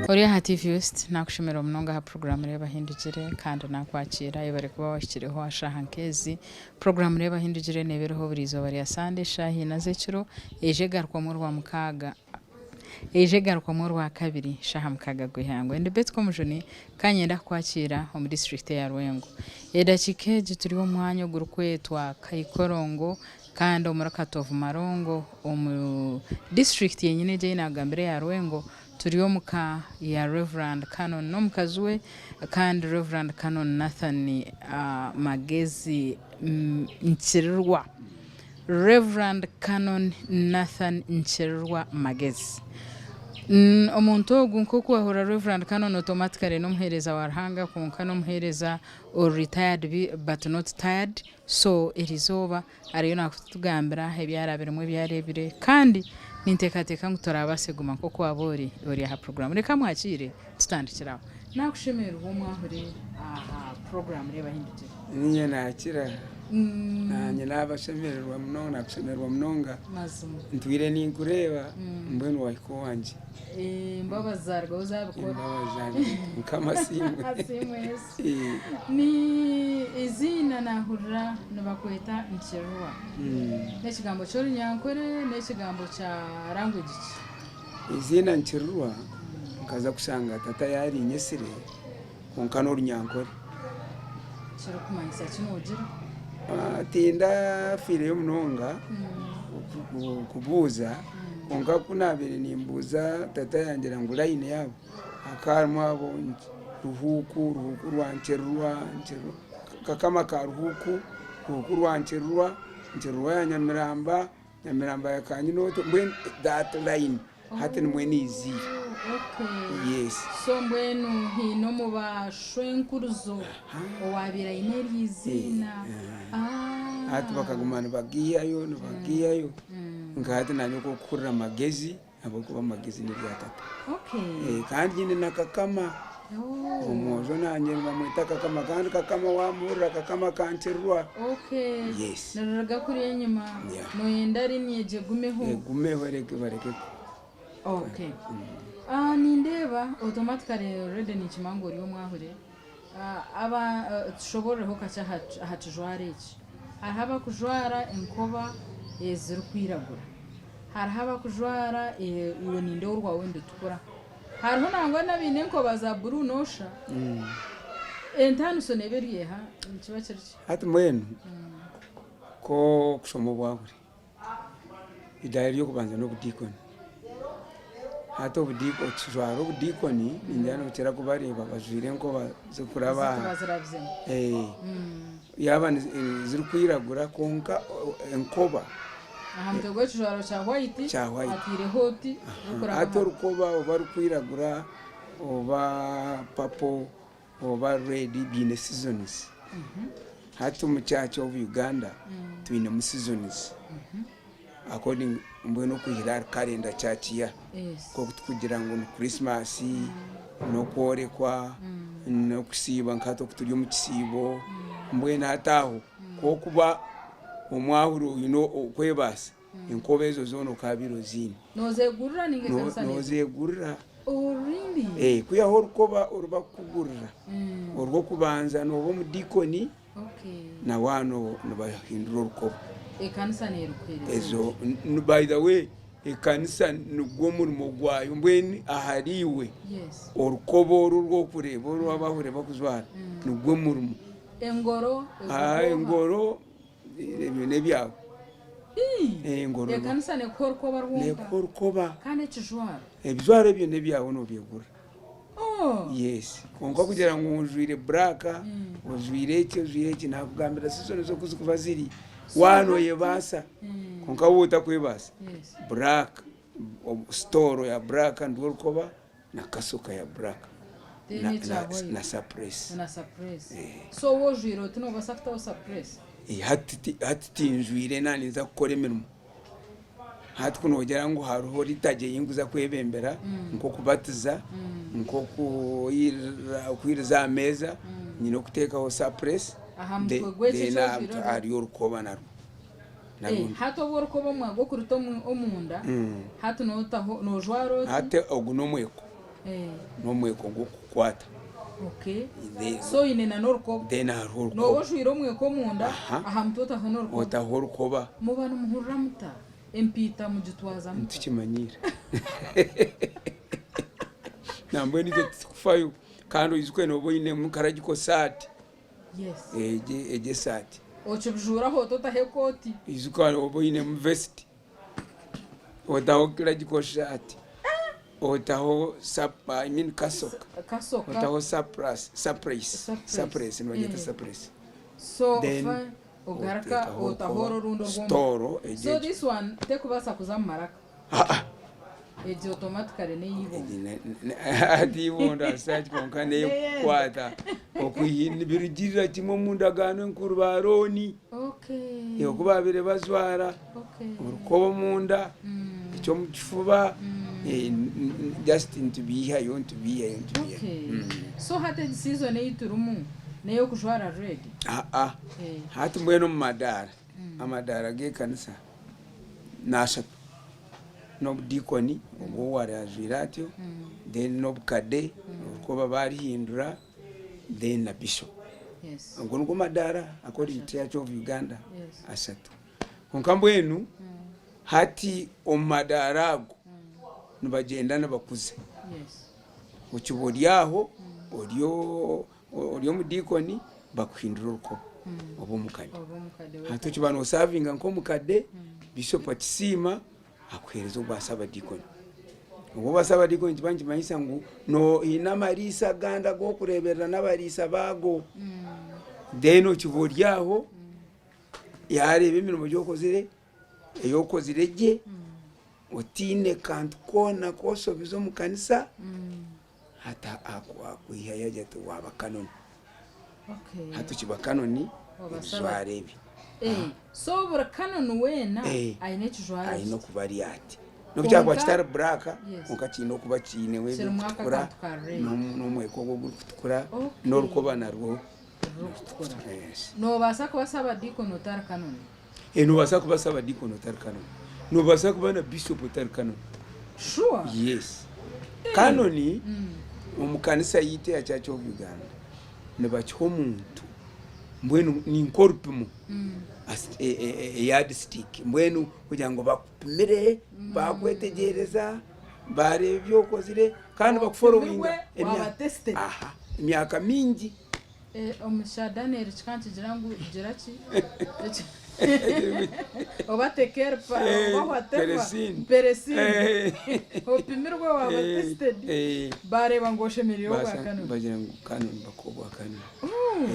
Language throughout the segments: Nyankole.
Ori aha TV West, nakushemererwa munonga aha puroguraamu Reeba Hindugire kandi nakwakiira yebare kuba wahikireho aha shaaha nk'ezi. Puroguraamu Reeba Hindugire neeba eriho buri izooba rya Sande eshaaha ina z'ekiro, eija egarukwamu Orwamukaaga eija egarukwamu Orwakabiri shaaha mukaaga gw'eihangwe. Ndi Betty Komujuni kandi niinyenda kukwakiira omu disiturikiti eya Rwengo. Edakiika egi turi omu mwanya ogurikwetwa Kaikorongo kandi omuri Katovu Marongo omu disiturikiti yenyine egi ei naagambire eya Rwengo. Turi omu ka ya Rev. Canon n'omukazi we kandi Rev. Canon Nathan Magezi Nkirirwa. Rev. Canon Nathan Nkirirwa Magezi. Omuntu ogu nk'oku wahurira Rev. Canon automatically n'omuheereza wa Ruhanga kwonka n'omuheereza ori retired but not tired so erizooba Ariyo naakutugambira ebi arabiremu, ebi areebire, kandi ninteekateeka ngu toraabaase kuguma nk'oku waaba ori ori aha puroguraamu. Reka mwakiire tutandikire aho. Naakushemererwa omwahure aha puroguraamu Reeba Hindukire. Niinye naakira. Naanye naabashemererwa munonga, naakushemererwa munonga. Mazima. Ntwire ninkureeba, mbwenu waahika owangye. Embabazi zaarugaho zaabikora. Embabazi zaarugaho. Mukama asiimwe. Asiimwe Yesu. Ni eiziina naahurira nibakweta Nkirirwa. N'ekigambo ky'Orunyankore n'ekigambo kya language ki? Eiziina Nkirirwa nkaza kushanga tata yaarinyetsire kwonka n'Orunyankore. Kirikumanyisa ki noogira? Tindafiireyo munonga kubuuza kwonka ku naabaire nimbuuza tata yangira ngu layini yaabo hakaba harimu abo Ruhuuku, Ruhuuku rwa Nkirirwa, Kakama ka Ruhuuku, Ruhuuku rwa Nkirirwa, Nkirirwa ya Nyamiramba, Nyamiramba ya Kanyinooto, mbwenu that line hati nimwo neiziire. Okay. Yes. So mbwenu haine omu bashwenkuruzo owaabaire aine eryo iziina. Ah. Hati bakaguma nibagiihayo nibagiihayo nka hati nanye oku okuhurira Magezi Ahabw'okuba amagezi n'ebya tata. Okay. Eh, kandi nyine na kakama. Oh. Omwojo nanye nibamweta kakama kandi kakama wamuhurira kakama kankirirwa. Okay. Yes. Niriruga kuriya enyima. Yeah. Noyenda lineage egumeho. Egumeho ereke bareke ku. Okay. Ah, nindeeba automatically already ninkimanya ngu ori omwahure. Ah, aba eh, tushobororeho kakye aha aha kijwaro eki. Hariho abakujwara enkoba ezirikwiragura. Hariho abakujwara iwe nindeeba orwawe nirutukura. Hariho nangwa n'abaine enkoba za buruu noosha. Entaaniso neeba eri eha? Nikiba kiri ki? Hati mbwenu k'okushoma obwahuri, eidaara ery'okubanza n'obudiikoni. Hati okujwara obudiikoni ningira nokira kubareeba bajwaire enkoba zirikuraba aha. Ezirikuba zirabizemu. Yaaba zirikwiragura kwonka enkoba. Aha mutwe gw'ekijwaro kya white Kya white. ataireho oti rurikuraba Hati aha. orukoba oba rukwiragura oba purple oba red biine seasons. Hati omu church of Uganda twinemu seasons according mbwenu okwihira ahari calendar church year. Yes. Nk'oku turikugira ngu ni Christmas, n'okworekwa, n'okusiiba nka hati oku turi omu kisiibo, mbwenu hati aho ku orikuba omwahuri oine okwebaasa, enkoba ezo zoona okaabaire oziine. Noozegurira nainga ekanisa neezigura? Noozegurira. Oh really? Eh, kwihaho orukoba oru barikukugurira, orw'okubanza nooba omudiikoni, Okay. na waaba nibahindura orukoba. Ekanisa neerukuheereza Ezo, by the way, ekanisa nigwo murimo gwayo mbwenu ahariiwe Yes. orukoba oru orw'okureeba oru abahure bakujwara nigwo murimo. Engoro Ah, ekuha oha? engoro ebyo n'ebyawe. Ii! Engoro Ekanisa neekuha orukoba rwonka? neekuha orukoba. Kandi ekijwaro? Ebijwaro ebyo n'ebyawe noobyegurira. Oh! Yes. Kwonka kugira ngu ojwaire black, ojwaire eki, ojwaire eki, naakugambira season oku zikuba ziri, waaba nooyebaasa, kwonka waaba otakwebaasa, Yes. black, sitooro ya black nirwo orukoba na kasoka ya black Then na, ekya na, white. na suppress. Na suppress. Eh. So waaba ojwaire oti noobaasa kutaho suppress? Eh, hati ti- hati tinjwaire naaba ninza kukora emirimo. Hati ku noogira ngu hariho liturgy ei ndikuza kwebembera nk'okubatiza, nk'okwiriza aha meeza, nyine okuteekaho surpress Aha mutwe gw'ekyo then eki ojwaire orwo. hariyo orukoba narwo. Narwo Eh, hati obu orikuba omwego okuruta omunda, hati nootaho noojwara oti. Hati ogu n'omweko. N'omweko gw'okukwata. Okay. Then- So oine na n'orukoba. Then hariho Nooba orukoba. ojwaire omweko omunda, Aha. aha mutwe otaho n'orukoba. Otaho orukoba. Muba nimuhurira muta? Empiita mugitwaza muta? Nitukimanyiira. Nambwenu itwe titukufayo kandi oijuke nooba oinemu karagiko saati. Yes. Egi egi esaati. Okibujuuraho ota otaho ekooti. Ijuka oba oinemu vesiti. Otaho kiragiko shaati. Otaho sap I mean kasoka. Kasoka. Otaho sapurasi sapuresi Surprise. sapuresi nibagyeta Eh. sapuresi. So Then fa ogaruka oteekaho otaho orukoba, oru orundi orw'omu. sitooro egi So egi. this one tekubaasa kuza mu maraka. Ah ah. Egi automatically n'ey'eibondo. Egi ti ibondo as such kwonka n'ey'okukwata okwiha nibirugirira kimwe omu ndagaano enkuru ba Arooni Okay. oku baabaire bajwara Okay. orukoba omunda eky'omu kifuba just nitubiihayo nitubiihayo nitubiihayo. Okay. So hati egi season ei turimu n'ey'okujwara red? Aa Eh. hati mbwenu omu madaara amadaara g'ekanisa n'ashatu. N'obudiikoni obu ou araajwaire atyo, then n'obukade orukoba baarihindura, then na bishop. Ago nigo madaara according to Church of Uganda ashatu. Kwonka mbwenu hati omu madaara ago nibagyenda nibakuza. Okiba ori aho ori ori omudiikoni bakuhindura orukoba obe omukade. Hati okiba nosavinga nk'omukade, bishop akisiima akuheereza obwa sabadiikoni. Obwo obwa sabadiikoni nikiba nikimanyisa ngu oine amariisa agandi ag'okureeberera n'abariisa baago. Then okiba ori aho, yaareeba emirimo ei okozire, ei okozire gye, otaine kantu koona aku oshobize omu kanisa, hati akwihayo agira ati waaba kanoni. Hati okiba kanoni, ebijwaro ebi. So buri kanoni weena Eh. aine ekijwaro Aine kye. okuba ari ati. N'obu kyakuba Kwonka- kitari buraka, Yes. kwonka kiine okuba kiineho Kirimu aka ebirikutukura, kantu ka red. n'omweko ogwo ogurikutukura, Okay. n'orukoba narwo. Rurikutukura. Yes. Noobaasa kuba saabadiikoni otari kanoni? Eh, noobaasa kuba saabadiikoni otari kanoni. Noobaasa kuba na bishopu otari kanoni. Sure? Yes. Kanoni omu kanisa yaitu eya Church of Uganda nibakiha omuntu mbwenu ni nk'orupimo eyardstick mbwenu kugira ngu bakupimire bakwetegyereza bareeba ebi okozire kandi bakuforowinga Opimirwe, waaba tested. aha emyaka mingi. Omu kya Daniel kikaba nikigira ngu gira ki? Oba tekel pa oba whatever Peresini. Peresini. Opimirwe waaba tested bareeba ngu oshemereire obwa Canon. Bagira ngu Canon bakuha obwa Canon.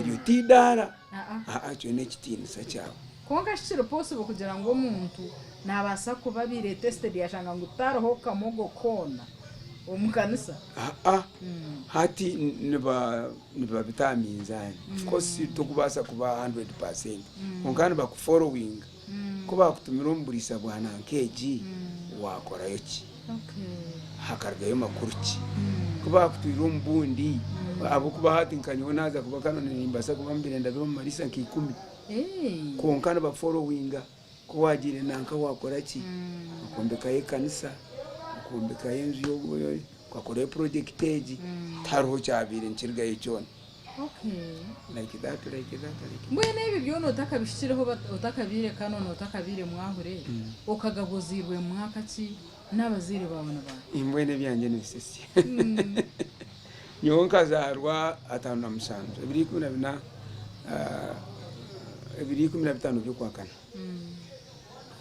Eryo ti idaara. Aa. Aa ekyo n'ekitiinisa kyawe. Kwonka shi kiri possible kugira ngu omuntu nabaasa kuba abaire tested yashanga ngu tariho kamogo koona omu kanisa? Aa hati niba nibabita aha minzaani. Of course tokubaasa kuba 100% kwonka nibakuforowinga. Ku baakutumire omu buriisa bwa nanka egi, waakorayo ki? Hakarugayo makuru ki? Ku baakutwire omu bundi, ahabw'okuba hati nka nyowe naaza kuba Canon nimbaasa kuba mbaire ndabire omu mariisa nka ikumi. Kwonka nibaforowinga ku waagiire nanka waakora ki, okombekayo ekanisa, okombekayo enju, okakorayo purojekiti egi, tihariho kyabaire nikirugayo kyona. Okay. Like that, like that, like that. Mbwenu ebi byona otakabihikireho otakabaire Canon otakabaire mwahure, okagabuziibwe mu mwaka ki n'abazaire baawe ni baahi? Mbwenu ebyangye nibisesya. Nyowe nkazaarwa 57, ebiro 14, ebiro 15 by'okwakana,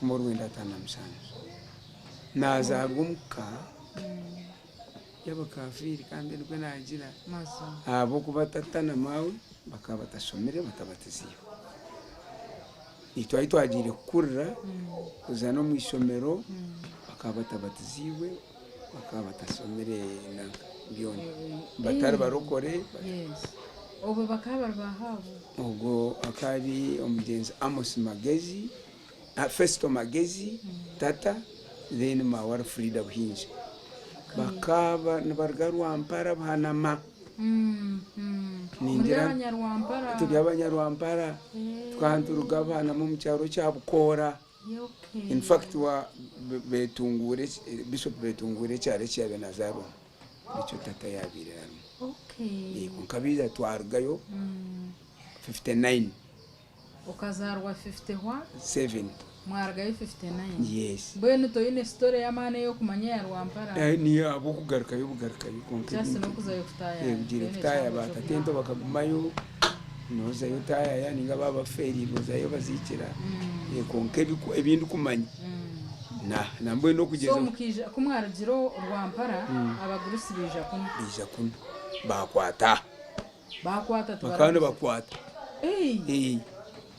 1957. Naazaarwa omu ka y'abakafiiri kandi nikwo naagira ahabw'okuba tata na maawe bakaba batashomire batabatiziibwe. Itwe ahu twagiire kukurira kuza n'omu ishomero bakaba batabatiziibwe bakaba batashomire nanka byona batari barokore. Obwo bakaba bari baaha abo? Ogwo akaba ari omugyenzi Amos Magezi. Festo Magezi, tata, then maawe ari Frida Buhinja. Bakaba nibaruga Rwampara Buhanama. Muri Ningira Abanyarwampara. turi Abanyarwampara. Tukaba nituruga Buhanama omu kyaro kya Bukoora. Okay. In fact wa Betunguure, Bishop Betunguure ekyaro eki yaabaire nazaarwamu. Nikyo tata yaabaire arimu. Kwonka baija twarugayo 59. Okazaarwa 50 what? 7. Mwarugayo 59. Yes. Mbwenu toine story y'amaani ey'okumanya eya Rwampara? Niyo ahabw'okugarukayo bugarukayo kwonka Just ebintu n'okuzayo kutaayaya. Ogiire Toine kutaaya ekihango ba ky'okumanya. tatento bakagumayo nozayo otaayaya ninga baaba bafeereirwe ozayo obaziikira kwonka ebi ndikumanya na nambwenu So okugyezaho mukaija ku mwarugire Rwampara abagurusi baija kunu? Baija kunu baakwata. Baakwata Bakaba tibaraguza? nibakwata. Ei! Eh.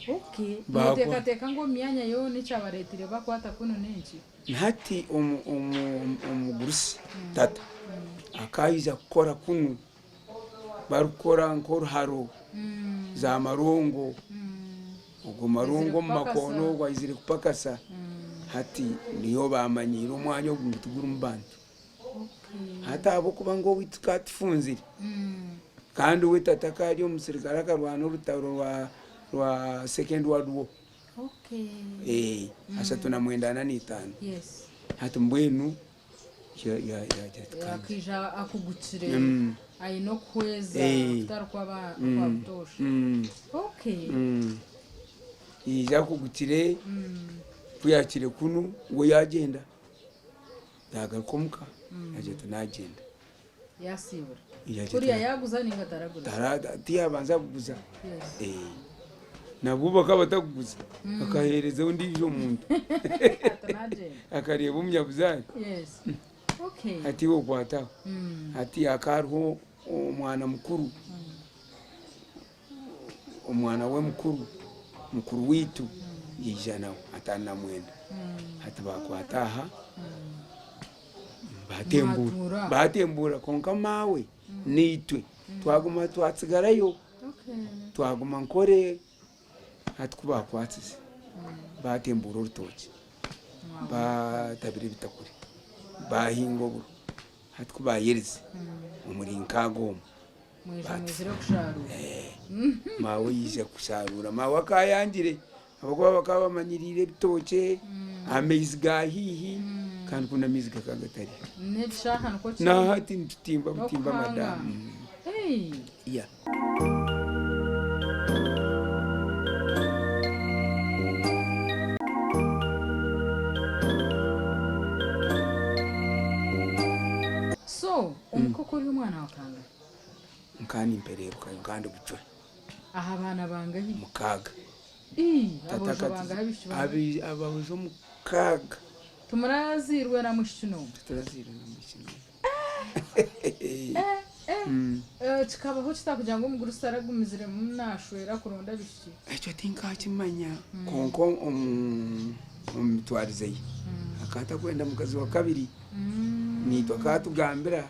Okay. Baakwa. Nooteekateeka ngu omu myanya yoona ekyabareeteire bakwata kunu n'enki? Hati omu omu omugurusi tata akaija kukora kunu barikukora nk'oruharo za marongo ogwo marongo omu makoona ogwo aizire kupakasa hati niyo baamanyiire omwanya ogu ngu tigurimu bantu. Hati ahabw'okuba ngu owaitu tukaba tufunzire kandi we tata akaba ari omusirikare akarwana orutaro rwa second world war. 39. Hati mbwenu Akaija akugukire aine okuhweza kutari kwa butoosha. Yaija akugukire, ku yaahikire kunu we yaagyenda yaagaruka omuka yaagira ati naagyenda. Yasiibura. Kuriya yaaguza nainga taraguza? Tiyabanza kuguza. Nabwo bakaba batakuguza akaheereza ondiijo muntu akareeba omunyabuzaare ati iwe okwate aho. Hati hakaba hariho omwana mukuru, omwana we mukuru, mukuru waitu yaija nawe 54 hati baakwata aha baatembuura baatembuura kwonka maawe naitwe twaguma twatsigarayo. Twaguma Nkore hati ku baakwatsize baatembuura orutookye, baatabira ebitakuri, baahinga oburo, hati ku baayerize omuri nkaaga omwo maawe yaija kusharuura. Maawe akaayangire ahabw'okuba bakaba bamanyiriire ebitookye, amaizi ga haihi kandi kunu amaizi gakaba gatariyo. Nahati nitutimba butimba madamu. Yeah. So, omuka ori omwana wa kangahi? Nka nimpereerukayo nka ndi bucura. Aha baana bangahi? Mukaaga. Ii, aboojo bangahi abaishiki bangahi? Aboojo mukaaga. Timurazairwe na mwishiki n'omwe? Titurazairwe na mwishiki n'omwe. Kikabaho kita kugira ngu omugurusi taragumiziremu naashwera kuronda abaishiki? Ekyo tinkakimanya kwonka omu mitwarize ye akaba atakwenda mukazi wa kabiri. Naitwe akaba atugambira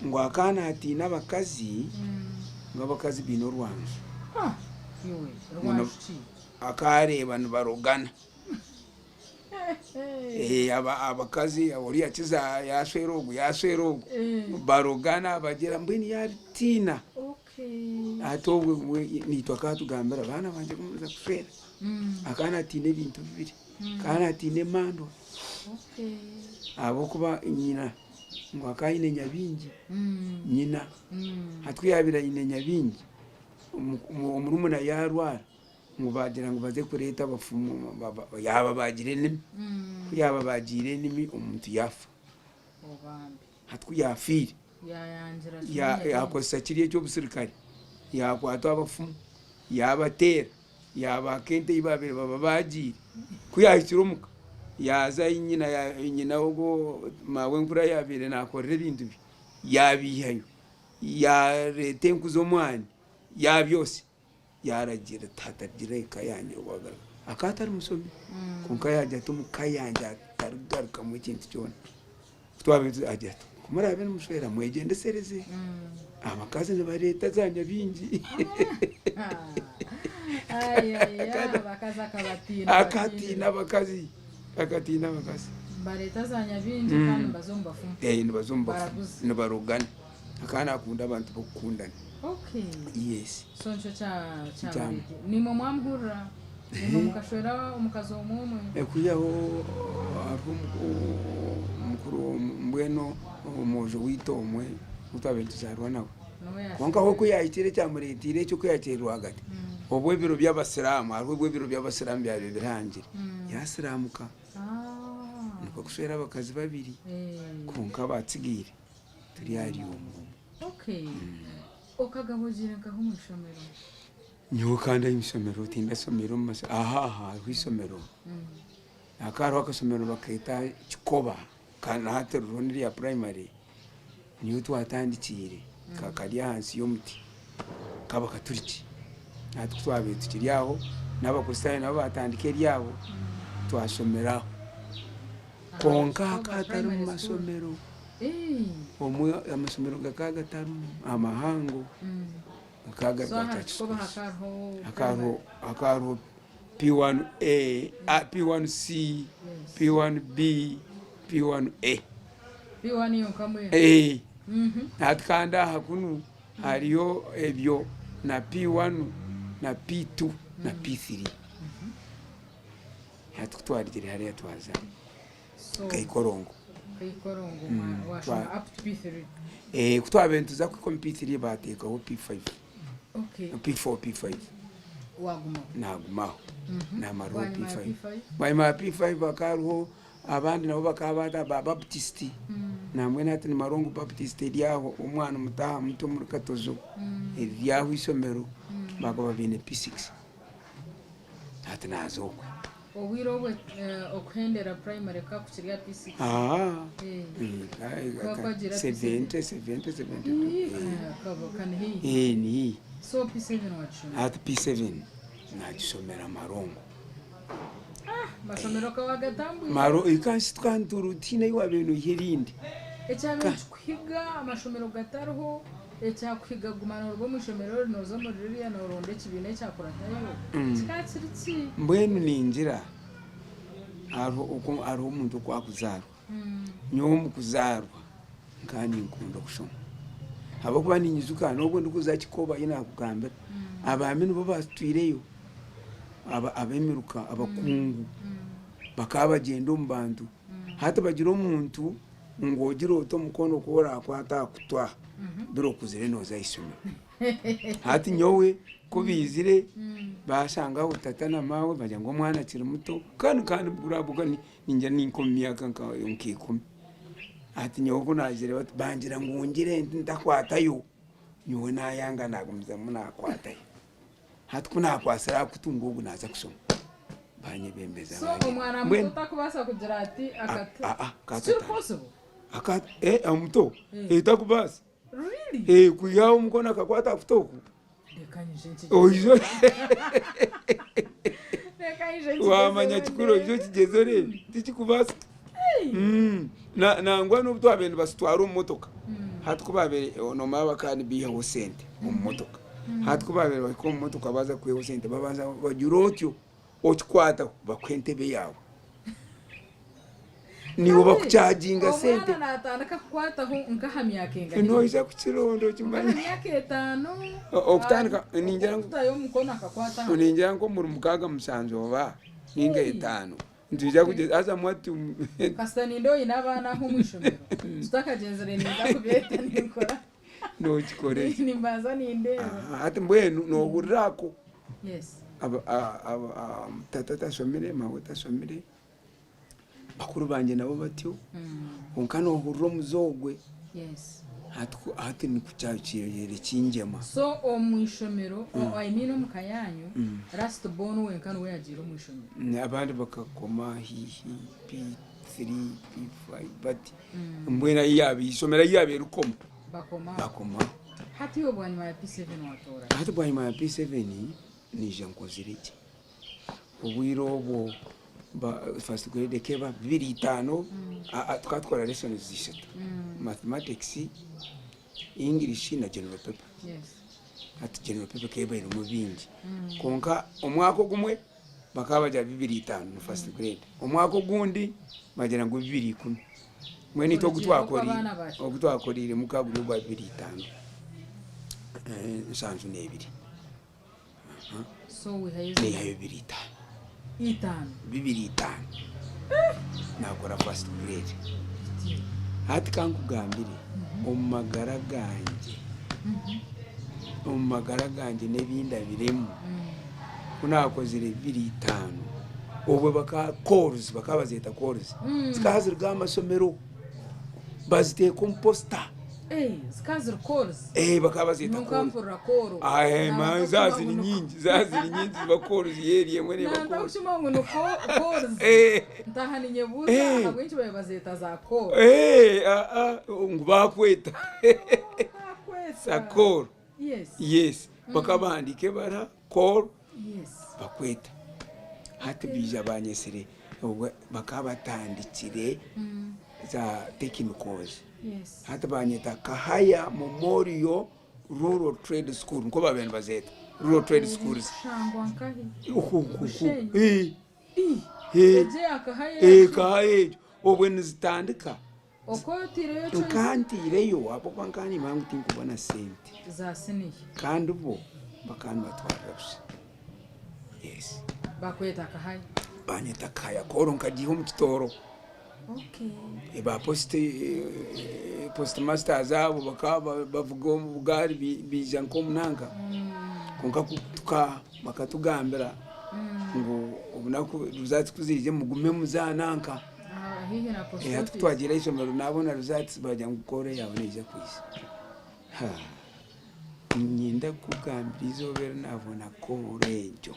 ngu akaba naatiina abakazi ngu abakazi baine orwanju. Akaba areeba nibarogana. Abakazi oriya akiza yashwera ogu yashwera ogu barogana bagira mbwenu yabitiina hati obwe naitwe akaba atugambira baana bangye kumuza kushwera akaba natiina ebintu bibiri akaba natiina emandwa ahabw'okuba nyina ngu akaba aine nyabingi nyina hati kuyabaire aine nyabingi omurumuna yarwara Ngu baagira ngu baze kureeta abafumu yaaba baagira enimi, ku yaaba baagiire enimi omuntu yaafa. Hati ku yaafiire, yaakozesa kiriya eky'obusirikare, yaakwata abafumu yaabateera, yaabaaka ente ei baabaire baba baagiire. Ku yaahikire omuka, yaaza ahi nyina nyina ogwo maawenkuru ahu yaabaire naakorera ebintu bye, yaabiihayo, yaareeta enku z'omwani yaabyosya. Yaaragiira ati, Hatagira eka yangye owaagaruka. Akaba atari mushomi, kwonka yaagira ati, Omu ka yangye hatarigarukamu ekintu kyona. Ku twabaire turi, agira ati, Ku muraabe nimushwera mwegyendesereze, abakazi nibareeta za nyabingi. Abakazi akabatiina. Akatiina abakazi, akatiina abakazi. Nibareeta za nyabingi kandi nibaza omu bafumu. Nibaza omu bafumu, nibarogana. Akaba nakunda abantu b'okukundana. Okay. Yes. So nikyo kya kyabareetire. Naimwe mwamuhurira? Naimwe mukashwera omukazi omwe omwe? Okwihaho hariho Omukuru mbwenu omwojo waitu omwe ou twabaire nituzaarwa nawe. Kwonka we ku yaahikire ekyamureeteire ekyo ku yaahikire rwagati, obwo ebiro by'Abasiraamu, hariho obu ebiro by'Abasiraamu byabaire birangire, yaasiraamuka. Nikwo kushwera abakazi babiri, kwonka abatsigaire turi ahari omwe omwe. Okagaba ogiire nkaha omu ishomero? Nyowe kandi aha ishomero tindashomeire omu masomero, aha aha hariho ishomero. Hakaba hariho akashomero nibaketa Kikoba kandi na hati ririho n'erya purayimare, niyo twatandikiire kari ahansi y'omuti k'abakaturiki. Hati ku twabaire tukiri aho n'abakristaayo nabo baatandika eryabo twashomera aho. Kwonka hakaba hatarimu mashomero, omwe amashomero gakaba gatarimu amahango gakaba gari So aha ga Kikoba church hakaba hariho hakaba primary. hariho hakaba hariho P1A, ah, P1C, Yes. P1B, P1A. P1 yonka mbwenu. Eh, Mhm. hati kandi aha kunu hariyo ebyo na P1 na P2 na P3. Hati kutwarigire hariya twaza So Kaikorongo. Kaikorongo washoma up to P3. Eh, kutwabaire nituza kuhika omu P3 bateekaho P5. Okay. P4, P5. Wagumaho. Nagumaho. Namaraho Bwanyima ya P5. P5? Bwanyima ya P5 hakaba hariho abandi nabo bakaba baata ba Baptist. Nambwenu hati ni Marongo Baptist eri aho omwana muto aha muti omuri Katozo. Eriri aho eishomero bakaba baine P6. Hati naaza okwe. Obwire obwe okuhendera primary ka kukiri aha P6. Aa. Eh. Kuba kwagira P7. 70, 70, 72. Ii, ka ni haihi. Eh, ni haihi. So P7 wakishoma. Hati P7 nagishomera Marongo. Mashomero ka wagatambwire. Maro eka nsi tukaba nituura tihaine ahi wabaire noiha erindi. Ekyabaire nikikuhiga amashomero gatariho, ekyakuhiga kuguma noruga omu ishomero eri noza omuri ririya noronda ekibiina ekyakuratayo kikaba kiri ki? Mbwenu ningira hariho oku hariho omuntu oku akuzaarwa. Nyowe omu kuzaarwa nkaba ninkunda okushoma ahabw'okuba ninyijuka n'obu ndikuza Kikoba ahi naakugambira, abaami nibo baatutwireyo, ab'emiruka abakungu bakaba bagyenda omu bantu. Hati bagira omuntu ngu ogire oti omukono ku orakwata aha kutu aha biri okuzire nooza aha ishomero. Hati nyowe ku baizire baashangaho tata na maawe bagira ngu omwana akiri muto kandi nkaba ndi mukuru ahabw'okuba ningira ni nk'omu myaka nk'ikumi. Hati nyowe ku naagizire bati bangira ngu ngire nti ntakwatayo, nyowe naayanga naagumizamu naakwatayo. Hati ku naakwatsire aha kutu ngu ogu naaza kushoma, baanyebembeza So baangyenda. omwana muto Mbwenu takubaasa kugira ati akati Ah, ah, Tikiri akatari. possible. Aka eh omuto Eh. eh takubaasa. Really? Eh kwihaho omukono akakwata aha kutu oku. Reka nyije nkigyeze. Oije Reka nyije nkigyeze wamanya kikuru oije okigyeze oreebe tikikubaasa. Mm. Na nangwa n'obu twabaire nibasitwara omu motoka. Hati ku baabaire nomanya bakaba nibaihaho sente omu motoka. Hati ku baabaire bahika omu motoka baaza kwihaho sente babanza bagira otyo okikwataho bakuha entebe yaawe. Niiwe bakucaaginga sente. Omwana naatandika kukwataho nk'aha myaka engahi? Noija kukironda okimanye. Nk'aha myaka etaano. Okutandika ningira ngu Okutayo omukono akakwata aha. Ningira nk'omuri mukaaga mushanju oba ninga etaano. Nitwija kugyeza haza mwatu. Kasita ninde oine abaana aha omu ishomero tutakagyenzire ninza kubeeta ninkora. Nokikora ekyo. Nimbanza nindeeba. Hati mbwenu nohurira ako. Yes. Tata tashomire, maawe tashomire, bakuru bangye nabo batyo. Kwonka nohurira omuze ogwe. Yes. Hati nikwo kyabaire kingyema. So omu ishomero, I mean omu ka yaanyu, last born wenka niwe yagiire omu ishomero? Abandi bakakoma haihi P3, P5 bati. Mbwenu ahi yaabaire eishomero ahi yaabaire rikoma, Bakomaho. bakomaho. Hati iwe bwanyima ya P7 watoora ki? Hati bwanyima ya P7 naija nkozire gye. Obwire obwo first grade ekeba 25, tukaba tukora lessons ishatu, mathematics, English na general paper. Hati general paper ekeba erimu bingi. Kwonka omwaka ogumwe bakaba bagira 25 ni first grade, omwaka ogundi bagira ngu 2010. Mbwenu itwe ogu twakoriire gukaba guri ogwa 25, 72. So wihayo Naihayo 25. Itaano. 25. Nakora first grade. Hati ka nkugambire, omu magara gangye, omu magara gangye n'ebi ndabiremu, ku naakozire 2005, obwo baka calls bakaba bazeeta calls, zikaba ziruga aha mashomero baziteeka omu posita. Zikaba ziri calls? Bakaba bazeeta Nyowe calls. nkampurira call. Aah, zaaba ziri nyingi, zaaba ziri nyingi ziba calls, eri emwe neeba Nanda call. kushuma ngu ni calls. Ntaaha ninyebuuza ahabw'enki baabaire bazeeta za call. Aa, ngu baakweta. Baakweta. Call. Yes. Yes. Bakaba bahandiika ebara call. Yes. Bakweta. Hati baija banyetsire obwo bakaba batandikire za technicals. Yes. Hati banyeta Kahaya Memorial Rural Trade School nikwo babaire nibazeeta Rural Trade Schools. Kushangwa nkahi? Oku oku. Bushenyi. Eh, Egi eh, eya Kahaya eh, egi. Kahaya egyo obwo nizitandika. Oku otaireyo choice. Nka ntaireyo ahabw'okuba nkaba nimanya ngu tinkubona sente. Za siniya. Kandi bo bakaba nibatwarira busha. Yes. Bakweta Kahaya. Banyeta Kahaya kooro nkagiiha omu kitooro. Okay. Ba post post masters abo bakaba bavuga obugaari baija nk'omunanka kwonka ku bakatugambira ngu obunaku results ku ziriija mugume muze aha nanka. Haihi na post Hati office. kutwagiire ah'eishomero nabona results bagira ngu kooro yaawe neija kwija. Niinyenda kukugambira eizooba eri naabona kooro egyo.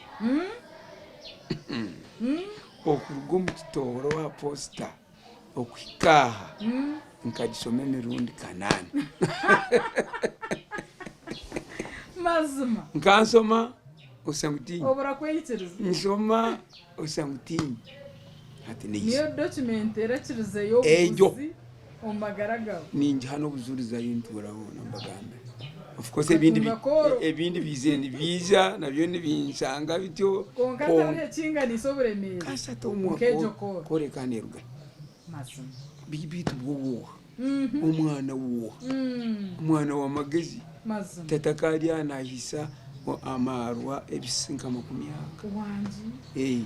Okuruga omu kitooro aha posita okuhika aha nkagishoma emirundi kanaana. Mazima. Nkanshoma osha ngu tiinye. Obura kweyikiriza. Nshoma osha ngu tiinye. Hati neija. Niyo document erakirizeyo Egyo. obuguzi omu magara gawe. Ningiha n'obujurizi ahi ntuura hoona mbagambire. Of course ebindi Okatunga kooro. ebindi biizire nibiija nabyo nibinshanga bityo Kwonka kwonka tariho ekinganiisa oburemeezi kasita omuha nk'egyo kooro kooro. kooro ekaba neerugahi? Mazima. Beitu bwo wooha? Omwana wooha? Omwana w'amagezi. Mazima. Tata akaba ari aha naahiisa amaarwa ebisi nka makumi aga. Wangi. Eh.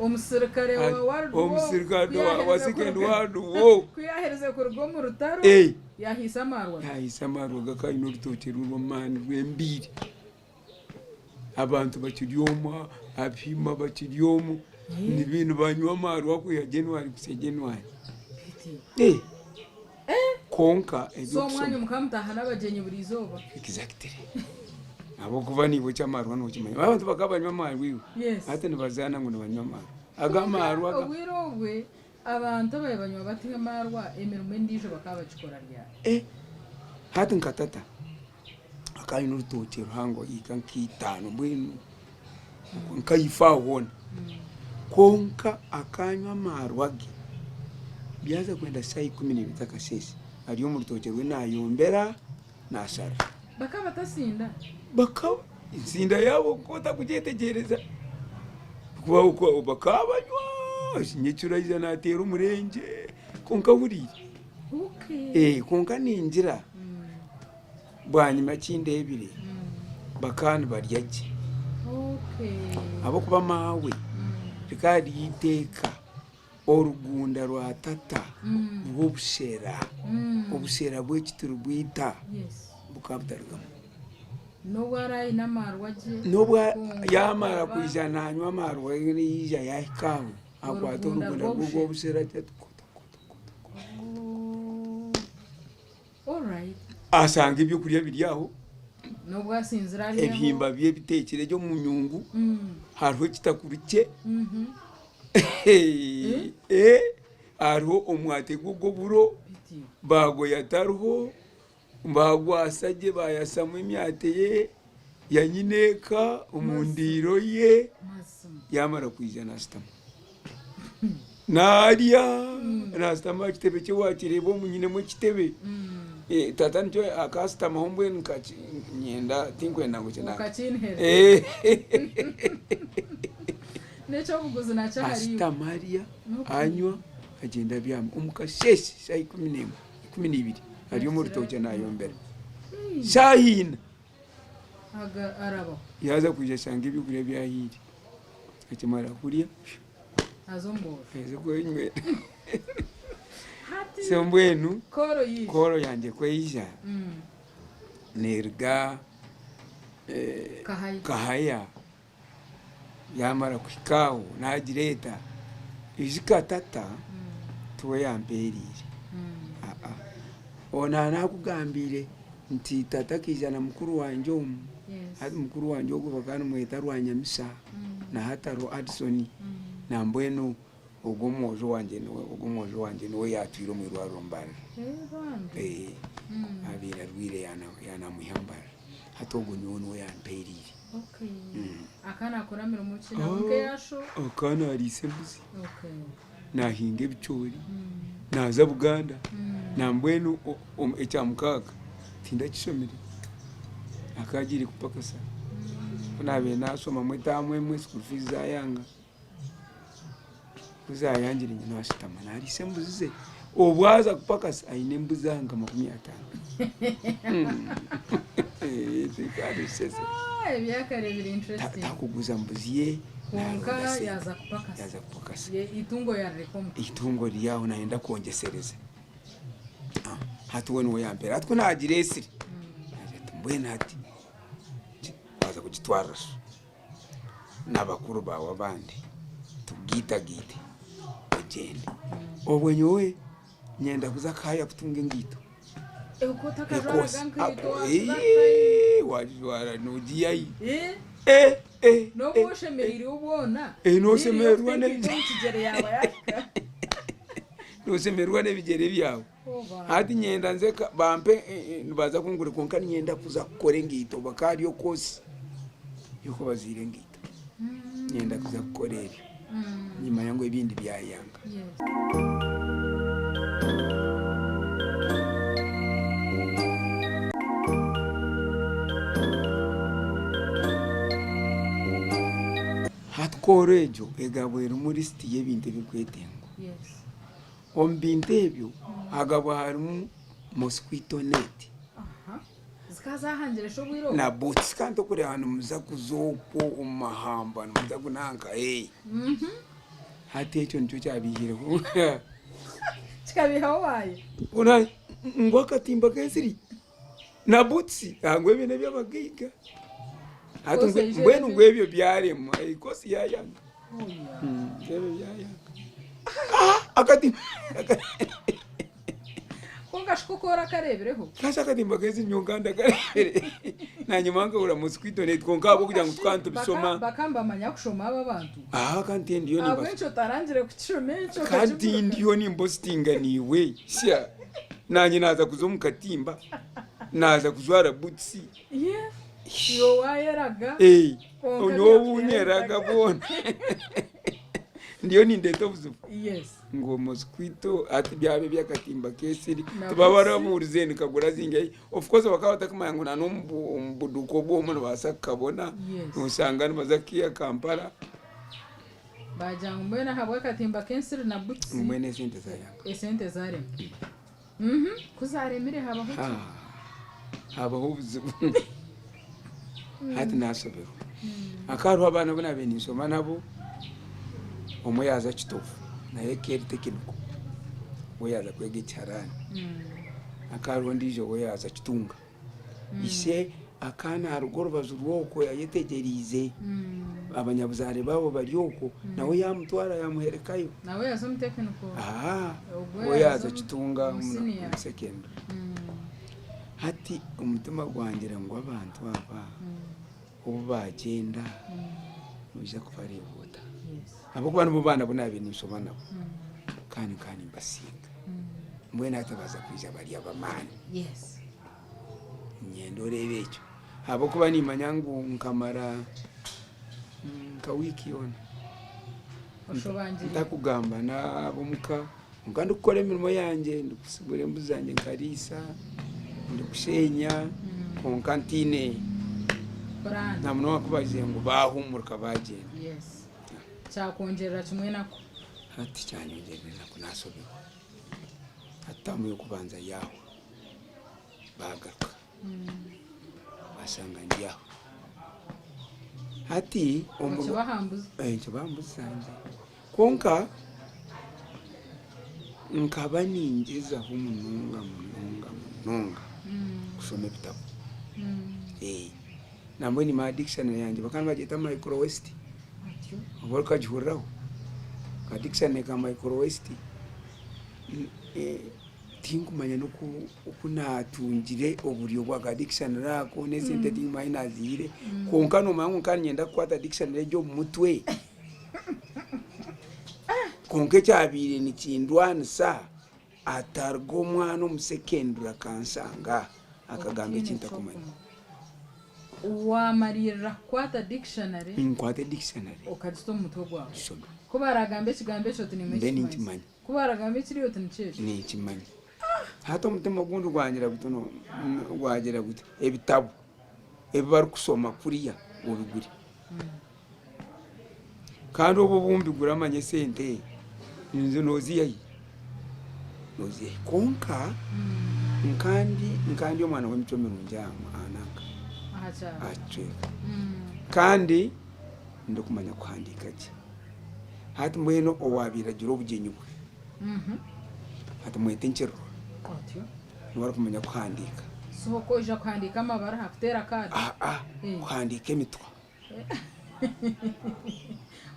Omusirikare wa World War Omusirikare wa Second World War. Ku yaaherize kuruga omu rutaro, yaahiisa amaarwa ge. Yaahiisa amaarwa ge akaba aine orutookye rw'amaani rw'embiiri. Abantu bakiri omu, abahima bakiri omu, nibanywa amaarwa kwiha January kuhitsya January. Kwonka So omwanya mukaba mutaaha n'abagyenyi buri izooba? Exactly. Ahabw'okuba naiwe eky'amaarwa nookimanya. Abantu bakaba banywa amaarwa iwe. Yes. Hati nibazaana ngu nibanywa amaarwa. Ago amaarwa aga. Obwire obwe abantu ababaire banywa bati amaarwa emirimo endiijo bakaba bagikora ryari? Eh, hati nka tata akaba aine orutookye ruhango yiika nk'eitaano mbwenu nkaifo aho hoona. Kwonka akanywa amaarwa ge byaza kwenda shaaha 12 z'akasheeshe ari omu rutookye rwe naayombera. Naashara. Bakaba batasinda? Bakaba, ensinda yaabo okaba otakugyetegyereza. Kuba bakaba banywa, nyekiro aija naateera omurengye, kwonka ahuriire. Okay. Kwonka ningira bwanyima eki ndeebire, bakaba nibarya gye. Okay. Ahabw'okuba maawe rikaba riri eiteeka. Orugunda rwa tata rw'obushera, obushera bw'eki turibwita bukaba butarugamu. N'obu araayine amaarwa gye. N'obu yaamara kwija naanywa amaarwa yaija yaahika aho akwata orugunda rwe rw'obushera agira ati koto koto koto koto. Ashanga ebyokurya biri aho, N'obu asinzire aryeho. ebihimba bye biteekire gye omu nyungu, hariho ekitakuri kye, hariho omwate gwe ogw'oburo, baagoya tariho, baagwasa gye baayasamu emyate ye ya nyineeka omu ndiiro ye, yaamara kwija naashutama. Naarya naashutama aha kitebe kye waakireeba omu nyinemu ekitebe. Tata nikyo akashutamaho mbwenu nyenda tinkwenda ngu kinange. Okakinhera. N'eky'obuguzi nakyo ahariiwe. Ashutama arya, anywa, agyenda abyama. Omu kasheeshe shaaha 11, 12 ari omu rutookye naayombera. Shaaha ina Aga arabaho. Yaaza kwija ashanga ebyokurya byahiire. Akimara kurya Aza omu boojo. aze kwenywera. Hati. So mbwenu Kooro yiija. kooro yangye ku eija neeruga Kahaya. Kahaya yaamara kuhika aho naagireeta ijuka tata tiwe yampeereire aa onu naakugambiire nti tata akaija na mukuru wangye omu hati mukuru wangye ogwo bakaba nibamweta Rwanyamisa na hati ariho Addison nambwenu Ogwo omwojo wangye niwe, ogwo omwojo wangye niwe yaatwire omu irwariro Mbarara. Ee, abaire arwaire yaana yaanamwiha Mbarara. Hati ogwo nyowe niwe yampeereire. Akaba naakora mirimo ki? Nawe nk'eya sho? Akaba naariisa embuzi, naahinga ebicoori, naaza Buganda. Nambwenu ekya mukaaga tindakishomire, akaba agiire kupakasa. Ku naabaire naashomamu etaamu emwe, school fees zaayanga. Ku zaayangire nyina ashutama naariisa embuzi ze. Obu aza kupakasa aine embuzi aha nka 50. Ah, ebyakare biri interesting. Takuguza mbuzi ye. Kwonka naronda sente. yaaza kupakasa. Yaaza kupakasa. Ye eitungo yarireka omuka. Eitungo riri aho nayenda kwongyesereza. Ah, hati we niwe yampeera. Hati ku naagireesire, naagira ati mbwenu hati waaza kugitwarira so. N'abakuru baawe abandi tugaitagaite ogyende. Obwo nyowe nyenda kuza Kaaya kutunga engaito. Otakajwaraga nkaito Wajwara nogiihayo. Noba oshemereirwe bwona. Noshemererwa n'ekigyere yaaba yahika. Noshemererwa n'ebigyere byawe. Hati nyenda nze bampe nibaza kungura kwonka niinyenda kuza kukora engaito bakaba hariyo koosi y'okubaziira engaito. Niinyenda kuza kukora ebyo nimanya ngu ebindi byayanga. Hati kooro egyo egabwa erimu lisiti y'ebintu ebirikwetengwa. Omu bintu ebyo hagabwa harimu mosquito net na boots kandi tokureeba nimuza kuza okwo omu mahamba nimuza kunanka ee hati ekyo nikyo kyabihireho Kikabihaho waayo. Ngu akatimba k'ensiri na boots ngu ebyo n'eby'abagaiga hati mbwenu ngu ebyo byaremwa kosi yayanga. Ebyo byayanga. Akatimba Kwonka shi ku orakareebireho? Kasha akatimba k'ensiri nyowe nkaba ndakareebire. Naanye nkahurira mosquito net kwonka ahabw'okugira ngu tukaba nitubishoma. Bakaba nibamanya kushoma abo abantu. Aha kandi tindiyo nimba. Ahabw'enki otarangire kukishoma ekyo Kandi tindiyo nimbositinga naiwe. Sha naanye naaza kuza omu katimba, naaza kujwara butusi. Iwe waayeraga. Kwonka nyowe obu nyeraga bwona ndiyo nindeeta obuzibu. Ngu mosquito hati byaba eby'akatimba k'esiri tibaba barabuurize nikagura zingahi. Of course bakaba batakumanya ngu n'omu buduuka obwomwe nibabaasa kukabona, noshanga nibaza kukiiha Kampala. Baagira ngu mbwenu ahabw'akatimba k'ensiri na butsi. Mbwenu esente zaayanga. Esente zaarema. Ku zaaremire habaho ki? Habaho obuzibu. Hati naashoberwa. Hakaba hariho abaana abu naabaire ninshoma nabo, omwe yaaza Kitovu naye eka eri tekiniko, we yaaza kwega ekiharaani. Hakaba hariho ondiijo we yaaza Kitunga. Ishe akaba naaruga orubaju rw'okwo yayetegyereize abanyabuzaare baabo bari okwo, nawe yaamutwara yaamuherekayo. Nawe yaaza omu tekiniko? Aa, we yaaza Kitunga omu sekendure. Hati omutima gwangira ngu abantu aba obu baagyenda noija kubareeba ota? Ahabw'okuba nibo baana abu naabaire ninshoma nabo kandi nkaba nimbasinga. Mbwenu hati baaza kwija bari ab'amaani. Niinyenda oreebe ekyo ahabw'okuba niimanya ngu nkamara nka wiiki yoona ntakugamba n'ab'omuka kwonka ndikukora emirimo yangye, ndikusigura embuzi zangye nkariisa, ndikushenya kwonka ntaine na munonga ku bagizire ngu baahuumurika baagyenda. Kyakwongyerera kimwe enaku. Hati kyanyongyerera enaku naasoberwa. Hati taamu y'okubanza yaahwa. Baagaruka baashanga ndi aho. Hati Nikibahambuza. Nikibahambuza zangye. Kwonka. Nkaba ningyezaho munonga munonga munonga kushoma ebitabo. Nambwenu nyine aha dictionary yangye bakaba nibagyeta micro west oba okagihuriraho? Ka dictionary ka micro west tinkumanya n'oku oku naatungire oburyo bwa ka dictionary ako n'esente tinkumanya ahu naaziihire kwonka noomanya ngu nkaba niinyenda kukwata dictionary egyo omu mutwe. Kwonka ekyabaire nikindwanisa ataruga omwana omu secondary akanshanga akagamba eki ntakumanya. Waamariirira kukwata dictionary. Nkwate dictionary. Okagita omu mutwe gwawe. Nshome. Ku baraagambe ekigambo ekyo oti niimwe Mbe kimanya. ninkimanya. Ku baraagambe ekiriya oti nikyo ekyo. Ninkimanya. Hati omutima ogundi gwangira guti no gwagira guti ebitabo ebi barikushoma kuriya obigure. Kandi obwo obu mbigura manya esente nizo noziiha hi? Noziiha hi? Kwonka nkandi nkandi omwana w'emicwe mirungi aha aha nanka Aha kyaro. aha kicweka kandi ndikumanya kuhandiika gye. Hati mbwenu owaabaire agira obugyenyi bwe hati mwete Nkyerwa Otyo. niwe arikumanya kuhandiika. Si okwo oija kuhandiika amabaruha kuteera kaadi? Aa kuhandiika emitwa.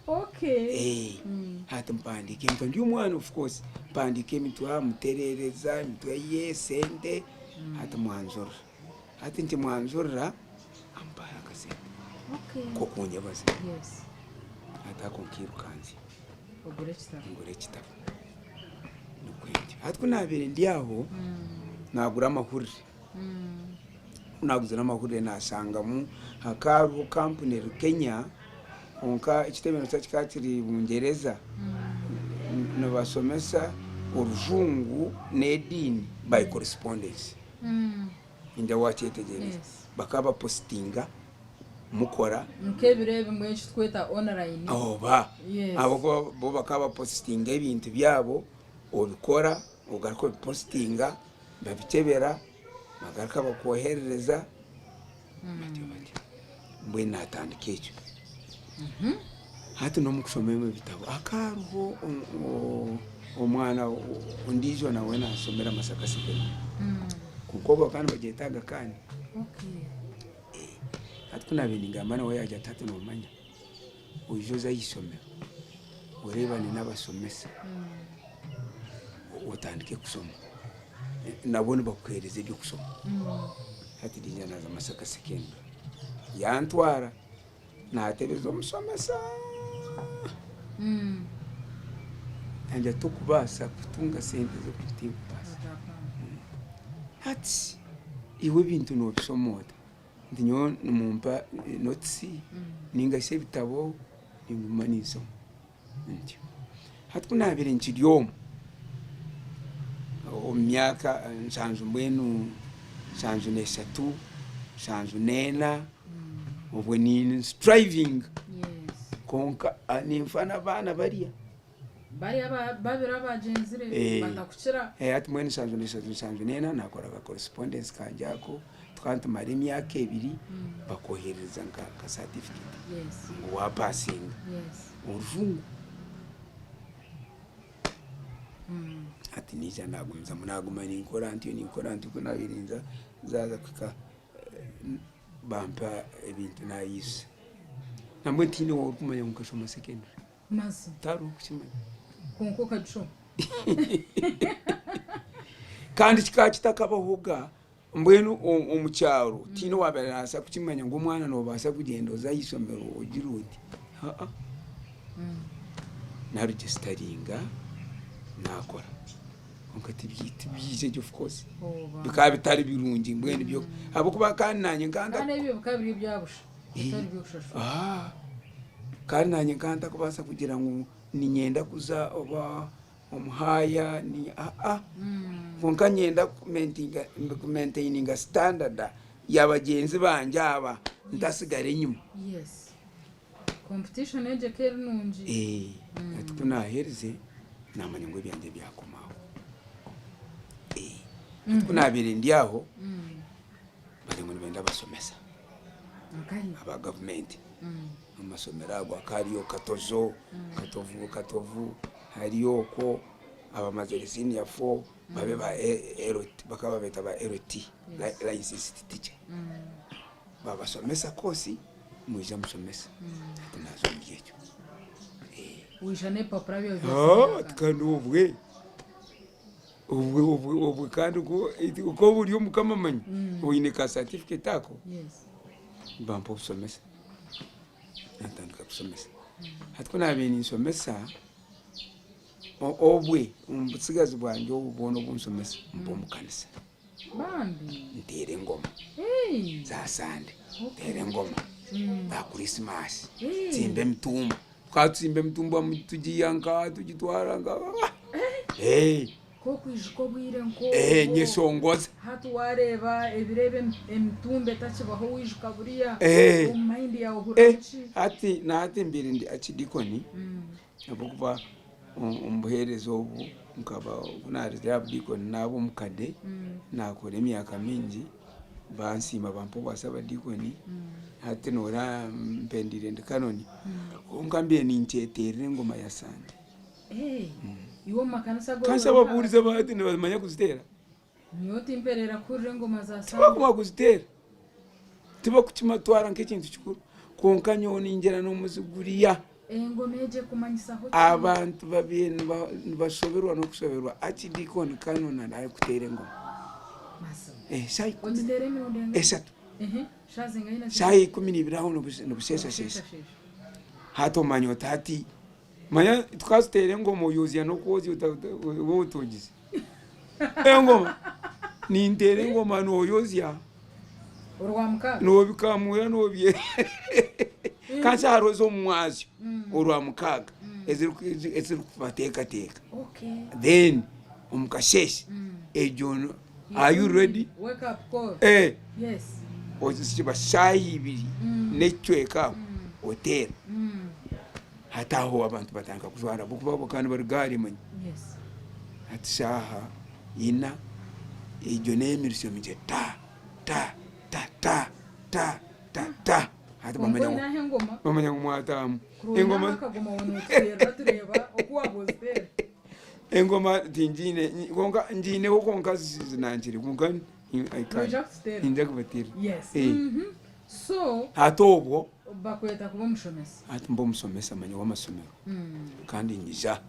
Okay. Eh, hati mpandiika emitwe ndi omwana of course mpandiika emitwe muterereza emitwe ye sente hati mwanjurira hati nkimwanjurira ampaho akasente Okay. k'okunyebaza Yes. hati ako nkirukanzya Ogure ekitabo. ngure ekitabo nikwo ntyo hati ku nabaire ndi aho nagura amahurire Ku naaguzire amahurire naashangamu hakaba hariho kampuni eri Kenya kwonka ekitebe nikyo kikaba kiri Bungyereza nibashomesa orujungu n'ediini by correspondence. Ningira waakyetegyereza. Bakaba bapositinga mukora. Nk'ebiro ebi mbwenu eki turikweta online. Oba ahabw'okuba bo bakaba bapositinga ebintu byabo obikora ogaruka obipositinga babikyebera. Bagaruka bakwoherereza batyo batyo. Mbwenu natandika ekyo. Hati n'omu kushoma ebimwe ebitabo hakaba hariho omwana ondiijo nawe nashomera Masaka Secondary kwonka obwo bakaba nibagyeta Aga Khan. Hati ku naabaire ningamba nawe yaagira ati hati noomanya oije oze aha ishomero oreebane n'abashomesa otandike kushoma. Nabo nibakuheereza eby'okushoma. Hati naija naaza Masaka Secondary yantwara naatebeza omushomesa yangira tokubaasa kutunga sente z'oku tinkubaasa. Hati iwe ebintu noobishoma ota? Nti nyowe nimumpa notisi ninga shi ebitabo ninguma ninshoma. Ntyo. Hati ku naabaire nkiri omu, omu myaka nshanju mbwenu nshanju n'eshatu, nshanju n'ena, obwo ni striving kwonka ninfa n'abaana barya. Bariya babiri abagyenzire batakukira. Hati mbwenu nshanju n'eshatu, nshanju n'ena nakoraga correspondence kangye ako, tukaba nitumara emyaka ebiri bakwoherereza nka certificate ngu wapasinga. Orujungu. Hati naija nagumizamu naguma ninkora ntyo ninkora ntyo ku nabaire ninza zaaza kuhika bampa ebintu nayijuza. Nambwenu tihaine ou orikumanya ngu nkashoma secondary. Mazima. Tihariho orikukimanya. Kwonka okagishoma. Kandi kikaba kitakabahoga Mbwenu omu kyaro tihaine owaabaire naabaasa kukimanya ngu omwana noobaasa kugyenda oze aha ishomero ogire oti haa. Naarugyesitaringa naakora kwonka tibyija gye of course bikaba bitari birungi mbwenu byo ahabw'okuba kandi naanye nkaba nta Kandi ebyo bikaba biri ebya busha bitari by'okushashura. Kandi naanye nkaba ntakubaasa kugira ngu niinyenda kuza oba omuhaaya ni aa kwonka nyenda kumaintaininga standard ya bagyenzi bangye aba ntasigara enyima. Yes. Competition egyo eka eri nungi. Hati ku naaherize naamanya ngu ebyangye byakoma aho. Hati ku naabaire ndi aho bari ngu nibenda abashomesa Nkahi? aba gavumenti omu mashomero ago hakaba hariyo Katojo, Katovu, Katovu. Hariyo okwo. Abamazire senior four babe ba LT bakaba babeeta ba LT, licensed teacher. Babasomesa course mwija mushomese. Hati naaza omuri ekyo. Waija n'ebipapura byawe bya siniya Ati kandi obwe, obwe obwe obwe kandi ku ori omukama manya oine ka certificate ako, nibampa obushomesa. Natandika kushomesa. Hati ku naabaire ninshomesa, obwe omu butsigazi bwangye obu bwona obu nshomesa, mba omu kanisa. Nteera engoma za Sande, nteera engoma za Kurisimasi, ntsimba emitumba. Tukaba tutsimba emitumba tugiiha nka tugitwara nka. Nk'okwijuka obwire nk'obwo. Nyeshongoza. Hati waareeba ebiro ebi emitumba etakibaho waijuka buriya omu mayindi yaawe ohuriramu ki? Hati na hati mbaire ndi Archdeacon ahabw'okuba omu buheereza obu nkaba obu naarugire aha budiikoni naaba omukade, naakora emyaka mingi, bansiima bampa obwa sabadiikoni, hati noreeba mpendeire ndi kanoni, kwonka mbaire ninkyeteerera engoma ya Sande. Kandi shi ababuurizi aba hati nibamanya kuziteera? Tibakumanya kuziteera, tibakukimatwara nk'ekintu kikuru, kwonka nyowe ningira n'omuziguriya. Abantu babaire nibashoberwa n'okushoberwa Archdeacon Canon arikuteera engoma. Eshaaha eshatu, shaaha 12 aho nibusheeshasheesha. Hati omanya oti hati Manya tukaziteera engoma oyozya n'okwozya oba otogize. Engoma ninteera engoma noyozya nobikamura nobye kandi hariho ez'omu mwazyo orwamukaaga ezirikubateekateeka then omu kasheeshe egyo are you ready? Kiba shaaha ibiri n'ekicweka aho oteera. Hati aho abantu batandika kujwara ahabw'okuba bakaba nibaruga hare manya. Hati shaaha ina egyo n'emiritsyo mikye ta ta ta ta ta ta ta hati Kwonka bamanya oine ngu aho engoma bamanya ngu mwataamu. kuri oine aho Engoma akagoma waaba notuteerera tureeba oku waaba oziteera. engoma tingiine kwonka ngiineho kwonka zinankire kwonka I can't. Noija kututeerera? Ninza kubateerera. Yes. Mhm. So Hati obwo bakweta kuba omushomesa. Hati mba omushomesa manya w'amasomero kandi nyija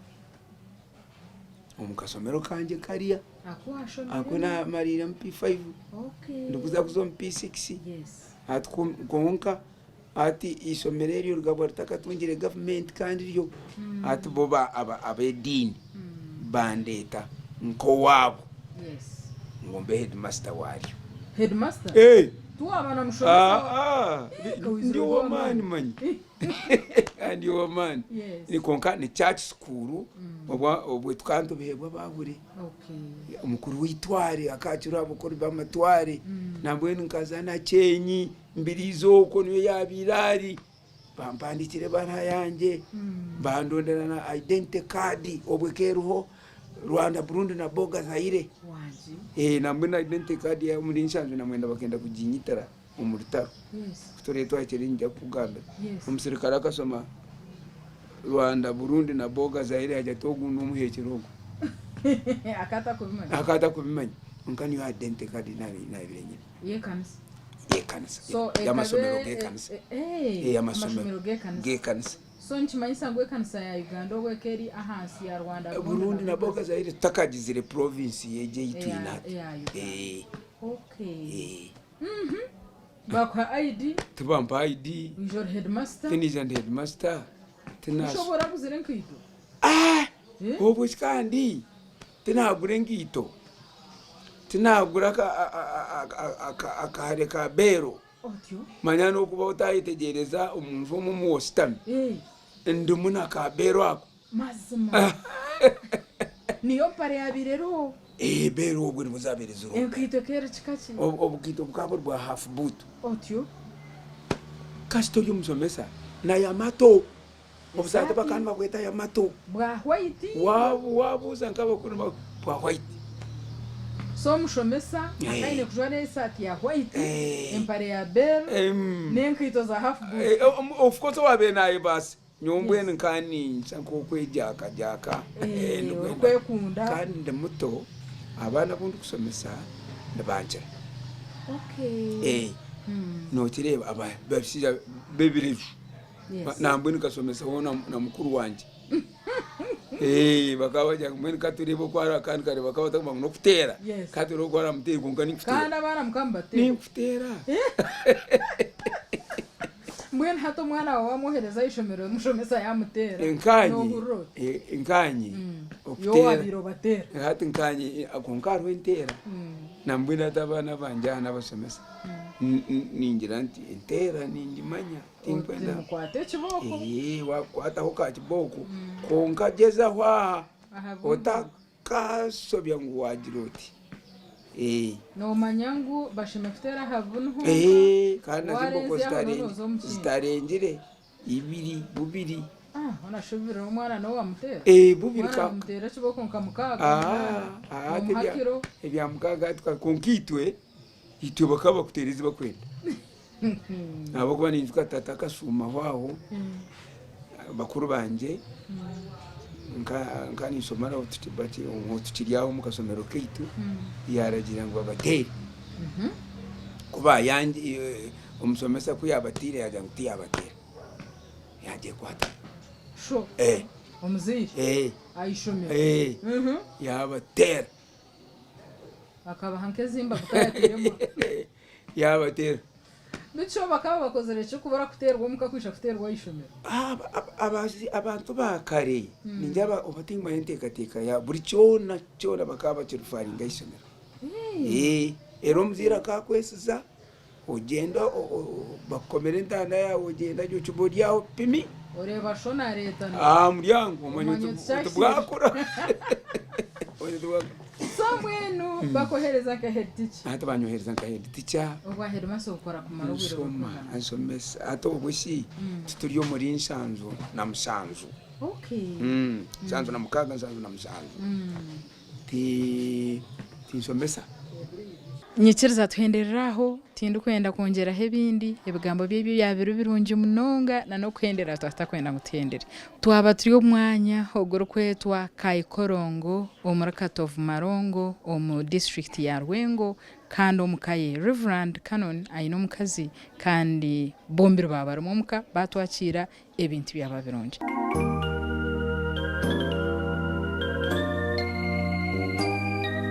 omu kasomero kangye kariya Aku aku washomiremu. namariiremu P5 Okay. ndikuza kuza omu P6 Yes. hati kwonka hati eishomero eryo rikaba ritakatungire gavumenti kandi ryo hati bo ab'ediini bandeeta nk'owaabo Yes. ngu mbe headmaster waaryo. Headmaster? Eh! Tiwaba na mushomesa wa. Ah, ah, Eh, kawizire ndi ori ow'amaani ow'amaani. manya. Ndi ow'amaani. Yes. Ni kwonka ni church school obwa obwe tukaba nitubuheebwa abaahuri. Okay. Omukuru w'eitware akaakira abakuru b'amatware. Nambwenu nkaza na Kyenyi Mbiriizi okwo niyo yaabaire ari. Bampandiikira ebaruha yangye, bandondera na identity card obwe ekaba eriho Rwanda, Burundi na Boga Zaire. Nambwenu identity card omuri 79 bakenda kuginyitira omu rutaro. Ku turaabe twahikire niinyija kukugambira. Omusirikare akashoma Rwanda, Burundi na Boga Zaire yaagira ati ogu n'omuheekyera ogu. Akaba atakubimanya. Kwonka niyo identity card naabaire nyine. Y'ekanisa. Y'ekanisa. So ekabe Y'amasomero g'ekanisa. Eh, Eh, amasomero g'ekanisa. G'ekanisa. So nikimanyisa ngu ekanisa ya Uganda obu eka eri ahansi ya Rwanda, Burundi na Boga Zaire tutakagizire province egyo ei twine Eya- hati. eya Uganda. Eh, Okay. eh. Bakuha ID, Tibampa ID, oija ori headmaster. tinaija ndi headmaster, tina Oshobora aguzire enkaito? Ah! Eh? Obwo shi kandi tinagura enkaito. Tinagura akahare ka beero, manya n'okuba otayetegyereza omunju omu omu oshutami, ndimu na ka beero ako. Mazima. Niyo mpare yabaire eriho. Ee, beero obwo nibwo zabaire ziriho. Enkaito ekaba eri kika ki? Obukaito bukaba buri bwa half boot. Otyo. Kasita ori omushomesa na yamato. Obusaati bakaba nibabweta yamato. Bwa white. Wabuuza nk'abakuru nibakugira bwa white. So omushomesa akaba aine kujwara esaati ya white, empare ya bell, n'enkaito za half boot. Of course owaabaire naayebaasa. Nyowe mbwenu nka ninsa nk'okwegyakagyaka. Eh, orikwekunda. Kandi ndi muto, abaana abu ndikushomesa nibankira. Okay. Eh, nokireeba abashaija b'ebireju. Yes. Nambwenu nkashomesaho na mukuru wangye. Eh, bakaba bagira ngu mbwenu ka tureebe oku ara kandi nkareeba ka batakugira ngu n'okuteera. Yes. Ka tureebe oku aramuteere kwonka ninkuteera. Kandi abaana mukaba mubateera. Ninkuteera. Mbwenu hati omwana waawe wamwohereza aha ishomero omushomesa yamuteera, Nkaanye, nohurira ota? eh, nkaanye Iwe okuteera. wabaire obateera. Hati nkaanye kwonka hariho enteera. Nambwenu hati abaana bangye aha nabashomesa. Ningira nti enteera ningimanya. Oti mukwate ekibooko. Eeh wakukwataho ka kibooko kwonka gyezaho aha otakasobya ngu wagira oti eeh. Nomanya ngu bashemereire kuteera aha bubunu honka. Eeh kandi nazo embooko zitarengire ibiri bubiri. Ah hoona shi bubiri omwana niwe wamuteera? Eeh bubiri. Omwana nomuteera ekibooko nka mukaaga munaana nomuha kiro. Ebya mukaaga hati kwonka itwe itwe bakaba bakuteera ezi bakwenda. Ahabw'okuba ninjuka tata akashuumaho aho bakuru bangye nka ninshoma nabo tukiri aho omu kashomero kaitu yaaragiira ngu babateere. Ku omushomesa ku yaabateire yaagira ngu tiyabateera yaagyekwata. Sho omuzaire aha ishomero? Yaabateera. Akabaha nk'ezimba kutayateiremu. Yaabateera. Bikyo bakaba bakozire ki kubura kuteerwa omuka kwija kuteerwa aha ishomero? Abantu ba kare ningira oba tingumanya enteekateeka yaabo buri kyona kyona bakaba bakirifaringa aha ishomero. Reero omuzaire akakwesiza ogyenda bakukomera entanda yaawe ogyenda gye ocuba ori aho pimi. Oreeba sho naareetana. Aha muryango omanya oti bwakura. So mbwenu bakwohereza nka head teacher? Hati banyohereza nka head teacher. Obwa headmaster obukora kumara obwire Nshoma, burikwingana ki? nshomesa. Hati obwo shi tituri omuri 76. Okay. 76, 76. Ti tinshomesa. Nyikiriza tuhenderere aho, tindikwenda kwongyeraho ebindi, ebigambo bye byaba biri birungi munonga na n'okuhendera twaba tutakwenda ngu tuhendere. Twaba turi omu mwanya ogurikwetwa Kaikorongo omuri Katovu Marongo omu disiturikiti ya Rwengo kandi omu ka ye. Rev. Canon aine omukazi kandi bombiri baaba barimu omuka baatwakiira ebintu byaba birungi.